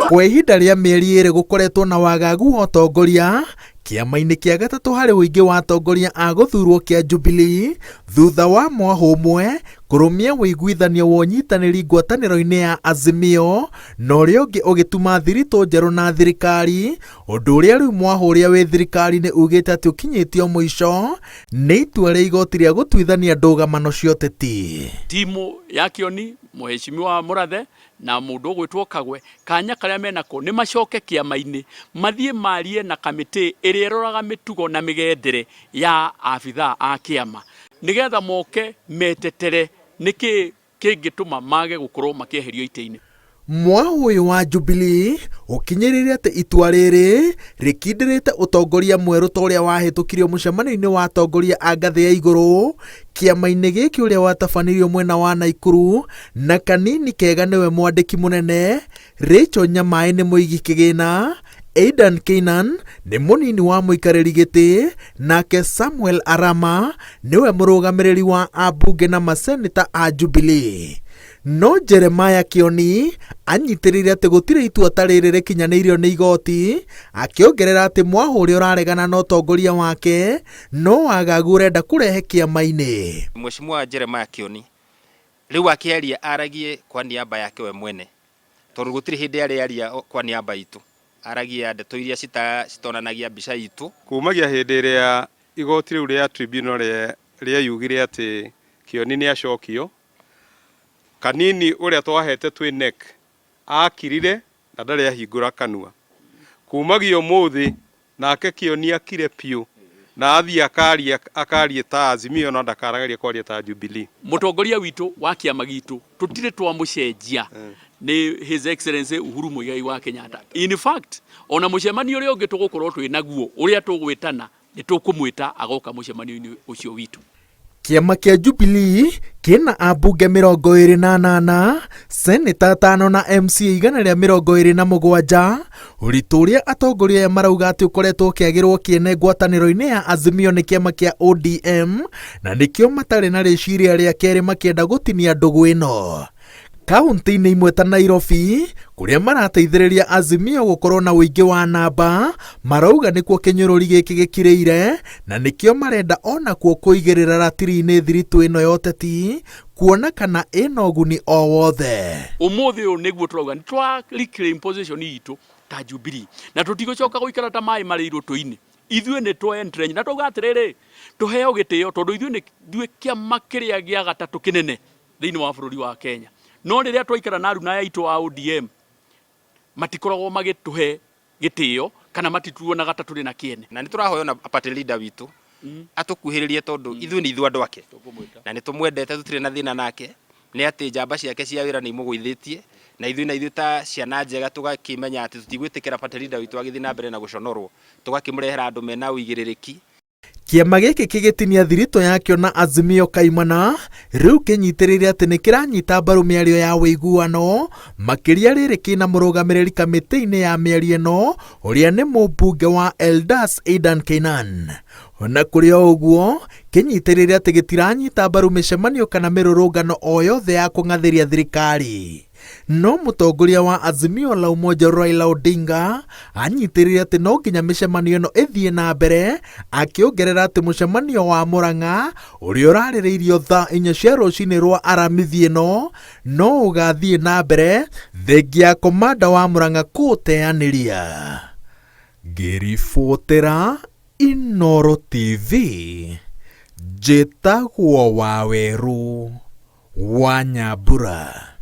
Kwa ihinda rĩa mĩeri ĩrĩ gũkoretwo na wagagu wa ũtongoria kĩama-inĩ kĩa gatatũ harĩ ũingĩ wa atongoria a gũthurwo kĩa Jubilee thutha wa mwahũ ũmwe kũrũmia ũiguithanio wa ũnyitanĩri ngwatanĩro-inĩ ya Azimio na ũrĩa ũngĩ ũgĩtuma thiritũ njerũ na thirikari ũndũ ũrĩa rĩu mwahũ ũrĩa wĩ thirikari-inĩ ugĩte atĩ ũkinyĩtio mũico nĩ itua rĩa igoti rĩa gũtuithania ndũgamano cia ũteti. Timu ya Kĩoni, Mheshimiwa Mũrathe na mũndũ ũgwĩtwo Kagwe, kanya karĩa menako nĩ macoke kĩama-inĩ mathiĩ marie na kamĩtĩ ĩrĩa ĩroraga mĩtugo na mĩgendere ya abithaa a kĩama nĩgetha moke metetere nĩkĩ kĩngĩtũma mage gũkorwo makĩeherio itĩ-inĩ. Mwahũ ũyũ wa Jubilee ũkinyĩrĩire atĩ itua rĩrĩ rĩkindĩrĩte ũtongoria mwerũ ta ũrĩa wahĩtũkirio mũcemanio-inĩ wa atongoria a ngathĩ ya igũrũ kĩama-inĩ gĩkĩ ũrĩa watabanirio mwena wa Naikuru na Kanini Kega nĩwe mwandĩki mũnene, Rachel Nyamaĩ nĩ mũigi kĩgĩna, Aidan Keynan nĩ mũnini wa mũikarĩri gĩtĩ nake Samuel Arama nĩwe mũrũgamĩrĩri wa ambunge na maseneta a Jubilee. No Jeremiah Kĩoni anyitĩrĩire atĩ gũtirĩ itua ta rĩrĩ rĩkinyanĩirio nĩ igoti, akĩongerera atĩ mwahũ ũrĩa ũraregana na ũtongoria wake no wagagu ũrenda kũrehe kĩama-inĩ. Mheshimiwa Jeremiah Kĩoni rĩu akĩaria aragie kwa niaba yake we mwene tondũ gũtirĩ hĩndĩ arĩ aria kwa niaba itũ, aragia ndeto iria citonanagia mbica itũ. Kumagia hĩndĩ ĩrĩa igoti rĩu rĩa tribunal rĩayugire atĩ Kĩoni nĩ acokio, Kanini ũrĩa twahete twĩ NEC akirire na ndarĩ ahingũra kanua. Kumagia ũmũthĩ nake Kĩoni akire piũ na athiĩ akaria akarie ta Azimio no ndakarageria kwaria ta Jubilee. Mũtongoria witũ wa kĩama gitũ tũtirĩ twamũcenjia nĩ His Excellency Uhuru Muigai wa Kenyatta. In fact, ona mũcemanio ũrĩa ũngĩ tũgũkorwo twĩ naguo ũrĩa tũgwĩtana nĩ tũkũmwĩta agoka mũcemanio-inĩ ũcio witũ. Kĩama kĩa Jubilee kĩna ambunge 28, seneta atano na MCA 127, ũritũ ũrĩa atongoria aya marauga atĩ ũkoretwo ũkĩagĩrwo kĩene ngwatanĩro-inĩ ya Azimio nĩ kĩama kĩa ODM na nĩkĩo matarĩ na rĩciria rĩa kerĩ makĩenda gũtinia ndũgũ ĩno. Kauntĩ-inĩ imwe ta Nairobi kũrĩa marateithĩrĩria Azimio gũkorwo na ũingĩ wa namba marauga nĩkuo kĩnyũrũri gĩkĩ gĩkirĩire na nĩkĩo marenda onakuo kũigĩrĩra ratiri-inĩ thiritũ ĩno ya ũteti kuona kana ĩna ũguni o wothe. Ũmũthĩ ũyũ nĩguo tũrauga nĩ twa reclaim position itũ ta Jubilee na tũtigũcoka gũikara ta maĩ marĩ irũtũ-inĩ. Ithuĩ nĩ twa entrench na twauga atĩrĩrĩ, tũheo gĩtĩo tondũ ithuĩ nĩ ithuĩ kĩama kĩrĩa gĩa gatatũ kĩnene thĩinĩ wa bũrũri wa Kenya. No rĩrĩa twaikara na aruna aitũ a ODM matikoragwo magĩtũhe gĩtĩo kana matituonaga ta tũrĩ na kĩene. Na nĩ tũrahoya ona party leader witũ atũkuhĩrĩrie tondũ ithuĩ nĩ ithuĩ andũ ake na nĩ tũmwendete tũtirĩ na thĩna nake nĩ atĩ njamba ciake cia wĩra nĩ imũgũithĩtie na ithuĩ na ithuĩ ta ciana njega tũgakĩmenya atĩ tũtigwĩtĩkĩra party leader witũ agĩthiĩ na mbere na gũconorwo tũgakĩmũrehera andũ mena ũigĩrĩrĩki. Kĩama gĩkĩ kĩgĩtinia thiritũ yakĩo na Azimio Kaimana, rĩu kĩnyitĩrĩire atĩ nĩ kĩranyita mbaru mĩario ya ũiguano, makĩria rĩrĩ kĩna mũrũgamĩrĩri kamĩtĩ-inĩ ya mĩario ĩno ũrĩa nĩ mũmbunge wa Eldas Aidan Keynan. Ona kũrĩ o ũguo, kĩnyitĩrĩire atĩ gĩtiranyita mbaru mĩcemanio kana mĩrũrũngano o yothe ya kũng'athĩria thirikari. No mũtongoria wa Azimio la Umoja Raila Odinga anyitĩrĩire atĩ no nginya mĩcemanio ĩno ĩthiĩ na mbere, akĩongerera atĩ mũcemanio wa Murang'a ũrĩa ũrarĩrĩirio thaa inya cia rũcinĩ rwa Aramithi ĩno no ũgathiĩ na mbere thengia ya komanda wa Murang'a kũũteanĩria. Ngĩribotera Inooro TV, njĩtagwo Wawerũ wa Nyambura.